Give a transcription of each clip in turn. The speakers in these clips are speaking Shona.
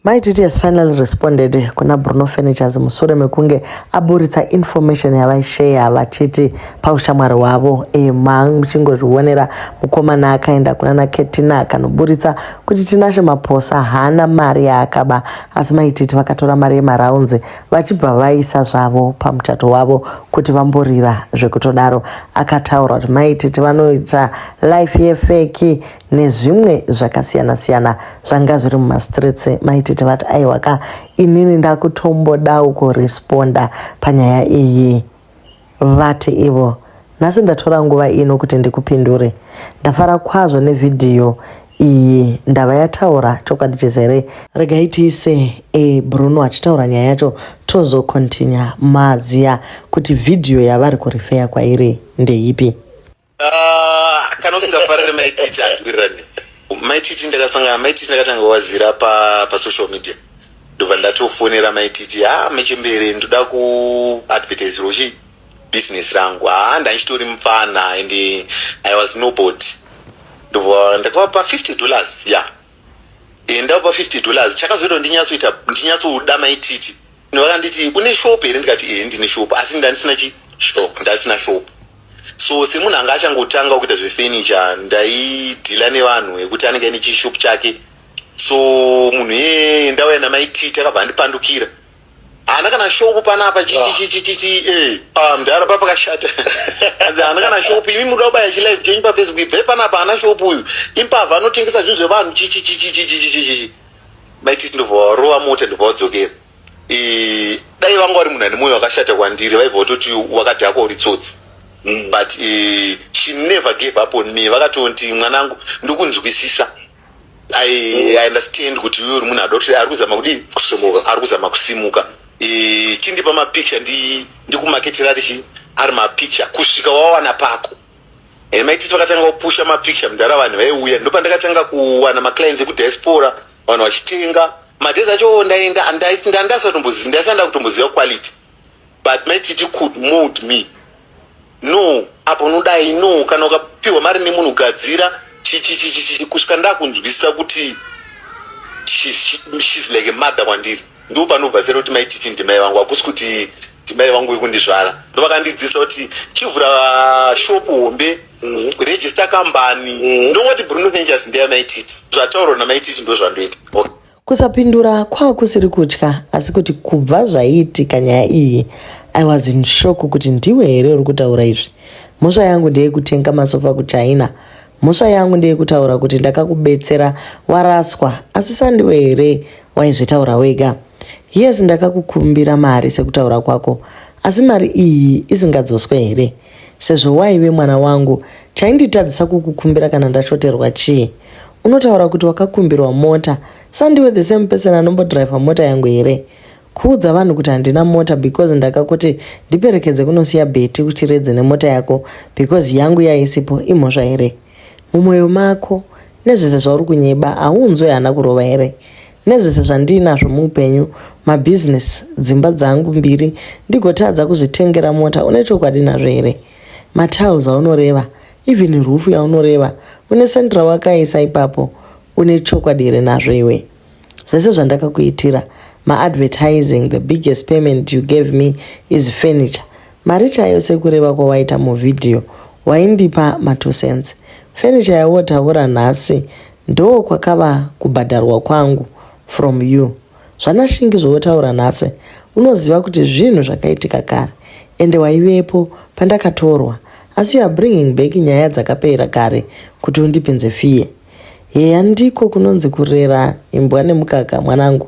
Mai Titi has finally responded kuna Bruno Furnitures mushure mekunge aburitsa information yavaisheya vachiti paushamwari hwavo e, muchingozvionera mukomana akaenda kuna naKetina akanoburitsa kuti Tinashe Maposa haana mari yaakaba asi Mai Titi vakatora mari yemaraunzi vachibva vaisa zvavo pamuchato wavo kuti vamborira zvekutodaro. Akataura kuti Mai Titi vanoita life yefeki nezvimwe zvakasiyana-siyana zvanga zviri mumastreets. Maititi vati aiwa ka, inini ndakutombodawo kuresponda panyaya iyi. Vati ivo, nhasi ndatora nguva ino kuti ndikupindure. Ndafara kwazvo nevhidhiyo iyi, ndava yataura chokwadi chizere. Regai tiise e Bruno achitaura nyaya yacho tozokontinya maziya kuti vhidhiyo yavari kurifeya kwairi ndeipi. Ah, kana usingafarire maititi handiwirirani maititi. Ndakasangana maititi, ndakatanga wazira pasocial media, ndobva ndatofonera maititi, "Ha, mechembere, ndoda kuadvertisirwa chi business rangu." Ha, ndandichitori mufana and I was nobody. Ndobva ndakavapa $50 ya ndavapa $50. Chakazoita ndinyatsoita ndinyatsoda maititi, vakanditi, "Une shop here?" Ndikati, "Ehe, ndine shop," asi ndandisina chi shop. Ndasina shop. So semunhu anga achangotanga kuita zvefurniture, ndaideala nevanhu ekuti anenge aine chishop chake. So munhu iyeye ndauya namaititi, akabva andipandukira, "Haana kana shop panapa." Chichichichichi mudhara papakashata, anzi, "Haana kana shop. Imi muda kubaya chilive chenyu paFacebook, ibve panapa, haana shop uyu, imbavha, anotengesa zvinhu zvevanhu." Chichichichichichichichi maititi ndobva warova mota, ndobva wadzokera. Dai vanga vari munhu ane mwoyo wakashata kwandiri, vaibva vatoti wakadhakwa, uri tsotsi. But she never gave up on me. Vakatoti, "Mwanangu, ndokunzwisisa. I understand kuti iwe uri munhu ada kuti ari kuzama kudii?" Kusimuka. Ari kuzama kusimuka. Chindipa mapicture ndikumaketera tichi ari mapicture kusvika wawana pako. Maititi vakatanga kupusha mapicture mudhara, vanhu vaiuya. Ndopandakatanga kuwana maclients ekudiaspora, vanhu vachitenga. Madays acho ndaenda ndaisanda kutomboziva quality, but maititi could mold me, "No, apo unodai, no, kana ukapiwa mari nemunhu, gadzira." Chichichichichi kusvika ndakunzwisisa kuti she's like a mother kwandiri. Ndo panobva sera kuti maititi ndimai vangu, hakusi kuti ndimai vangu vekundizvara. Ndo vakandidzidzisa kuti chivhura shop hombe, register kambani. Ndongoti Bruno Ventures ndeyamaititi. Zvataurwa namaititi ndo zvandoita. Okay. Kusapindura kwakusiri kutya, asi kuti kubva zvaiitika nyaya iyi, I was in shock kuti ndiwe here uri kutaura izvi? Mhosva yangu ndeyekutenga masofa kuChina? Mhosva yangu ndeyekutaura kuti ndakakubetsera waraswa? Asi sandiwe here waizvitaura wega? Yes, ndakakukumbira mari sekutaura kwako, asi mari iyi isingadzoswe here? Sezvo waive mwana wangu, chainditadzisa kukukumbira kana ndashoterwa chii? Unotaura kuti wakakumbirwa mota, sandiwe the same person anombodhiraivha mota yangu here? Kuudza vanhu kuti handina mota because ndakakuti ndiperekedze kunosiya Bheti kuChiredzi nemota yako because yangu yaisipo, imhosva here? Mumwoyo mako, nezvese zvauri kunyeba, haunzwe hana kurova here? Nezvese zvandiinazvo muupenyu, mabhizinesi, dzimba dzangu mbiri, ndigotadza kuzvitengera mota? Une chokwadi nazvo here? Matiles aunoreva, even roof yaunoreva, une sendira wakaisa ipapo, une chokwadi here nazvo iwe? Zvese zvandakakuitira, maadvertising, the biggest payment you gave me is furniture. Mari chaiyo, sekureva kwawaita muvhidhiyo, waindipa ma2 cents. Furniture yawotaura nhasi ndo kwakava kubhadharwa kwangu from you. Zvanashingi zvowotaura nhasi, unoziva kuti zvinhu zvakaitika kare ende waivepo pandakatorwa, asi you are bringing back nyaya dzakapera kare kuti undipinze fear. Heya, ndiko kunonzi kurera imbwa nemukaka, mwanangu,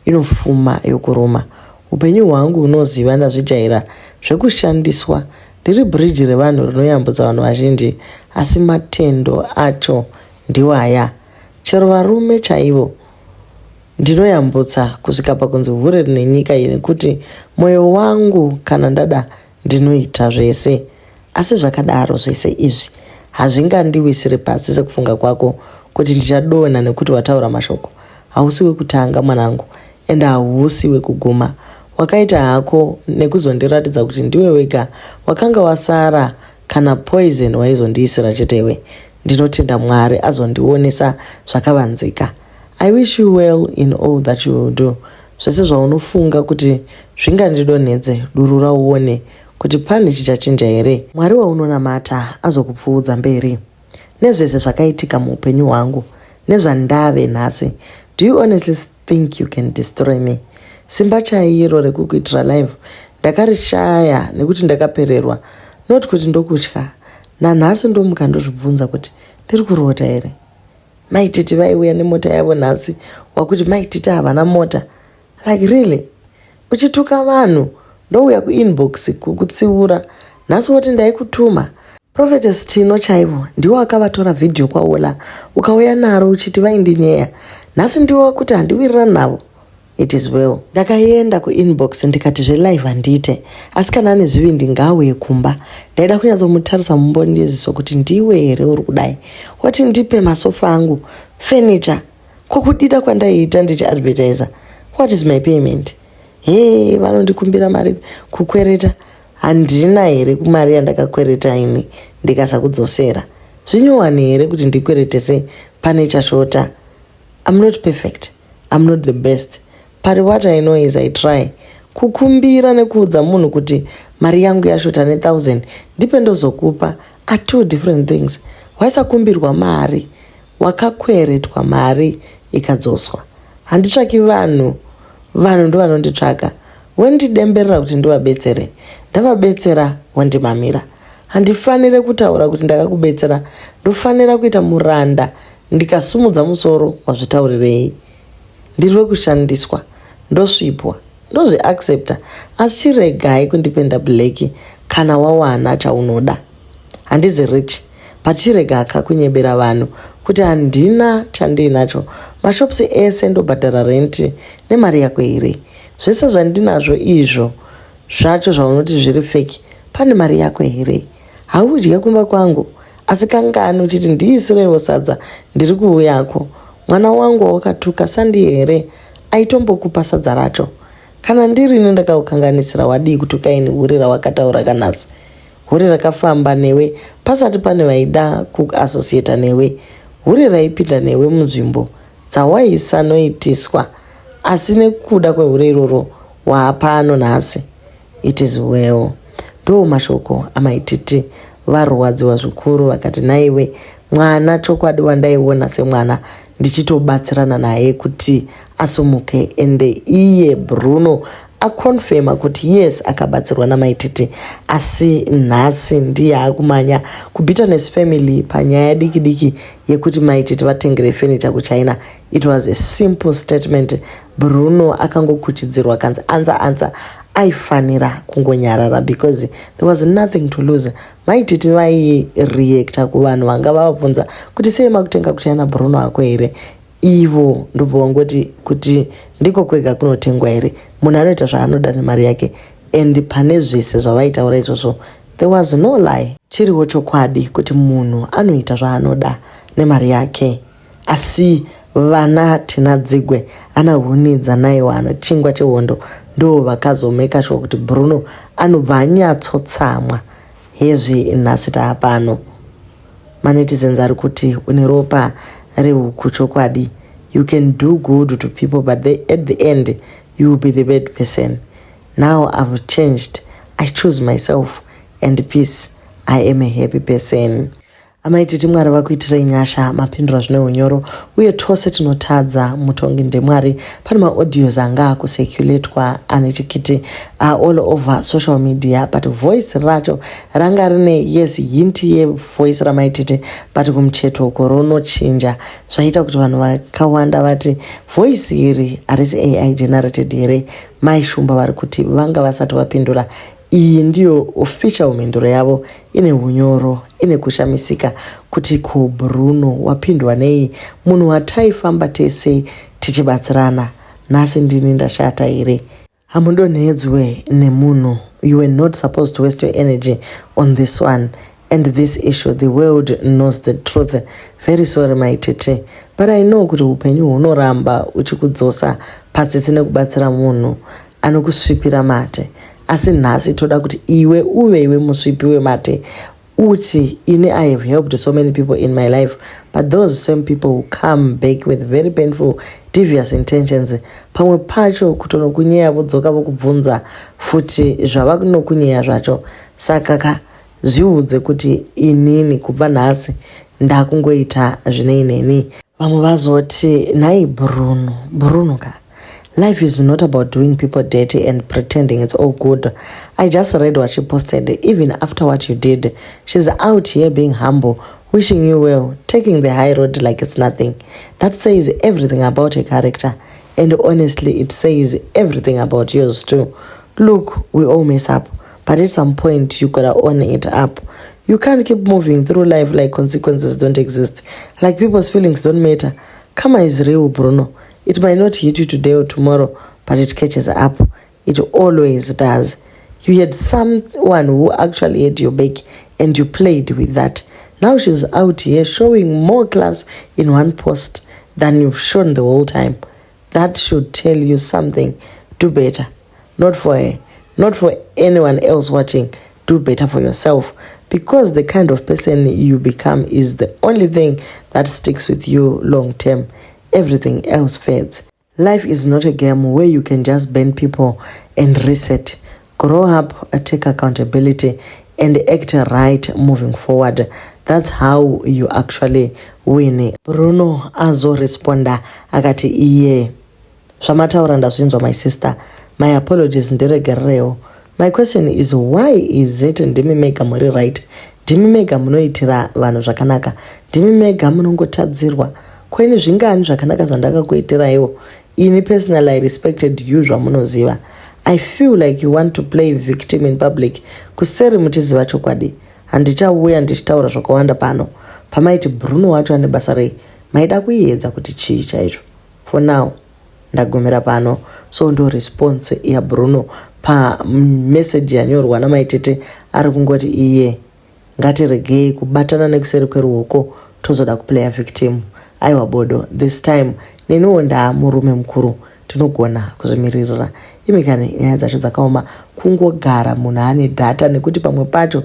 inofuma yokuruma. Upenyu hwangu unoziva ndazvijaira zvekushandiswa. Ndiri bhiriji revanhu rinoyambutsa vanhu vazhinji, asi matendo acho ndiwaya. Chero varume chaivo ndinoyambutsa kusvika pakunzi hure rine nyika iyi, nekuti mwoyo wangu kana ndada ndinoita zvese. Asi zvakadaro, zvese izvi hazvingandiwisiri pasi sekufunga kwako kuti ndichadonha nekuti wataura mashoko. Hausi wekutanga, mwanangu, ende hausi wekuguma. Wakaita hako nekuzondiratidza kuti ndiwe wega wakanga wasara. Kana poison waizondiisira chetewe. Ndinotenda Mwari azondionesa zvakavanzika. I wish you well in all that you will do. Zvese zvaunofunga kuti zvingandidonhedze, durura uone kuti pane chichachinja here. Mwari waunonamata azokupfuudza mberi. Nezvese zvakaitika muupenyu hwangu nezvandave nhasi, do you honestly think you can destroy me? Simba chairo rekukuitira live ndakarishaya nekuti ndakapererwa, not kuti ndokutya. Nanhasi ndomuka ndozvibvunza kuti ndiri kurota here. Maititi vaiuya nemota yavo, nhasi wakuti Maititi havana mota. Like, really? Uchituka vanhu, ndouya kuinbox kukutsiura, nhasi woti ndaikutuma. Prophetess Tino chaivo ndiwo akavatora vhidhiyo kwaOla, ukauya naro uchiti vaindinyeya. Nhasi ndiwo wakuti handiwirirani navo. It is well. Ndakaenda kuinbox ndikati zvelive handiite, asi kana ane zvivindi ngaauye kumba. Ndaida kunyatsomutarisa mumboni kuti ndiwe here uri kudai wati ndipe masofa angu, furniture, kwokudida kwandaiita ndichiadvertisa. What is my payment? He, vanondikumbira mari kukwereta. Handina here kumari yandakakwereta ini ndikasakudzosera? Zvinyowani here kuti ndikweretese pane chashota? I'm not perfect, I'm not the best, but what I know is I try. Kukumbira nekuudza munhu kuti mari yangu yashota ne1000, ndipe ndozokupa, are two different things. Waisakumbirwa mari, wakakweretwa mari ikadzoswa. Handitsvaki vanhu, vanhu ndo vanonditsvaka. Wondidemberera kuti ndivabetsere, ndavabetsera, wondimamira. Handifanire kutaura kuti ndakakubetsera, ndofanira kuita muranda. Ndikasumudza musoro, wazvitaurirei? Ndiri wekushandiswa, ndosvipwa, ndozviaccepta, asi chiregai kundipenda black kana wawana chaunoda. Handizi rich, but chiregaka kunyebera vanhu kuti handina chandiinacho. Mashops ese ndobhadhara renti nemari yako here? Zvese zvandinazvo izvo zvacho zvaunoti zviri fake, pane mari yako here? Haudye kumba kwangu, asi kangani uchiti ndiisirewo sadza, ndiri kuuyako? Mwana wangu wawakatuka sandi here aitombokupa sadza racho? Kana ndirini ndakakukanganisira, wadii kutukaini hure rawakataura kanhasi? Hure rakafamba newe pasati pane vaida kuassociata newe, hure raipinda newe munzvimbo dzawaisanoitiswa, asi nekuda kwehure iroro waapano nhasi. It is well. Ndo mashoko aMaititi. Varwadziwa zvikuru, vakati naiwe mwana chokwadi wandaiona semwana ndichitobatsirana naye kuti asumuke. Ende iye Bruno aconfirma kuti yes, akabatsirwa naMaititi, asi nhasi ndiye akumanya kubitterness family panyaya diki diki yekuti Maititi vatengere furniture kuChina. It was a simple statement. Bruno akangokuchidzirwa kanzi anza anza. Aifanira kungonyarara because there was nothing to lose. Maititi vaireacta kuvanhu vanga vavabvunza kuti sei makutenga kuChina, Bruno ako here? Ivo ndobva vangoti kuti ndiko kwega kunotengwa here? Munhu anoita zvaanoda nemari yake. And pane zvese zvavaitaura izvozvo, there was no lie. Chiriwo chokwadi kuti munhu anoita zvaanoda nemari yake. Asi vana tina dzigwe ana hunidza naiwa ana chingwa chehondo ndo vakazomeka sure kuti Bruno anobva anyatsotsamwa. Hezvi nhasi taapano. Manetizens ari kuti une ropa rehuku chokwadi. You can do good to people, but at the end you will be the bad person. Now I've changed. I choose myself and peace. I am a happy person. Amaititi, Mwari vakuitirei nyasha. Mapindura zvine unyoro, uye tose tinotadza, mutongi ndemwari. Pane maaudios anga akucirculatwa ane chikiti all over social media, but voice racho ranga rine, yes, hint yevoice raMaititi, but kumucheto uko ronochinja. Zvaita kuti vanhu vakawanda vati voice iri harisi AI generated here? Maishumba vari kuti vanga vasati vapindura. Iyi ndiyo official mhinduro yavo, ine unyoro, ine kushamisika kuti ko Bruno wapindwa nei? Munhu wataifamba tese tichibatsirana, nhasi ndini ndashata here? Hamudonhedzwe nemunhu. You were not supposed to waste your energy on this one and this issue. The world knows the truth. Very sorry, Maitete, but I know kuti upenyu hunoramba uchikudzosa patsitsi nekubatsira munhu anokusvipira mate. Asi nhasi toda kuti iwe uve iwe musvipi wemate, uti ini, I have helped so many people in my life. But those same people who come back with very painful, devious intentions. Pamwe pacho kutonokunyeya vodzoka vokubvunza futi zvavanokunyeya zvacho. Saka ka zviudze kuti inini kubva nhasi ndakungoita zvinei neni. Vamwe vazoti nhai Bruno, Bruno ka. Life is not about doing people dirty and pretending it's all good. I just read what she posted. Even after what you did, she's out here being humble, wishing you well, taking the high road like it's nothing. That says everything about her character. And honestly, it says everything about yours too. Look, we all mess up, but at some point, you gotta own it up. You can't keep moving through life like consequences don't exist, like people's feelings don't matter. Karma is real, Bruno. It might not hit you today or tomorrow, but it catches up. It always does. You had someone who actually had your back and you played with that. Now she's out here showing more class in one post than you've shown the whole time. That should tell you something. Do better. Not for her, not for anyone else watching. Do better for yourself. Because the kind of person you become is the only thing that sticks with you long term. Everything else fades. Life is not a game where you can just bend people and reset. Grow up, take accountability, and act right moving forward. That's how you actually win. Bruno azoresponda akati iye zvamataura ndazvinzwa my sister. My apologies ndiregererewo. My question is why is it ndimi mega muri right? Ndimi mega munoitira vanhu zvakanaka. Ndimi mega munongotadzirwa. Kweni zvingani zvakanaka zvandakakuitiraiwo? Ini personally I respected you zvamunoziva. I feel like you want to play victim in public. Kuseri muchiziva chokwadi. Handichauya ndichitaura zvakawanda pano. Pamaiti Bruno wacho ane basa rei? Maida kuiedza kuti chii chaizvo? For now, ndagumira pano. So ndo response yaBruno pameseji yanyorwa namaitete ari kungoti iye ngatiregei kubatana nekuseri kweruoko tozoda kuplaya victim. Aiwa bodo, this time neniwo ndaamurume mukuru tinogona kuzvimiririra. Imi kani nyaya dzacho dzakaoma kungogara munhu ane data nekuti pamwe pacho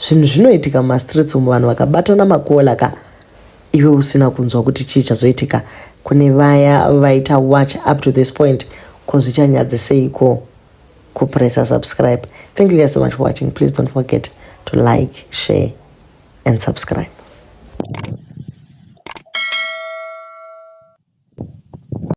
zvinhu zvinoitika mumastreets umu vanhu vakabatana makola ka iwe usina kunzwa kuti chii chazoitika kune vaya vaita watch up to this point ko zvichanyadziseiko kupressa subscribe. Thank you guys so much for watching. Please don't forget to like, share and subscribe.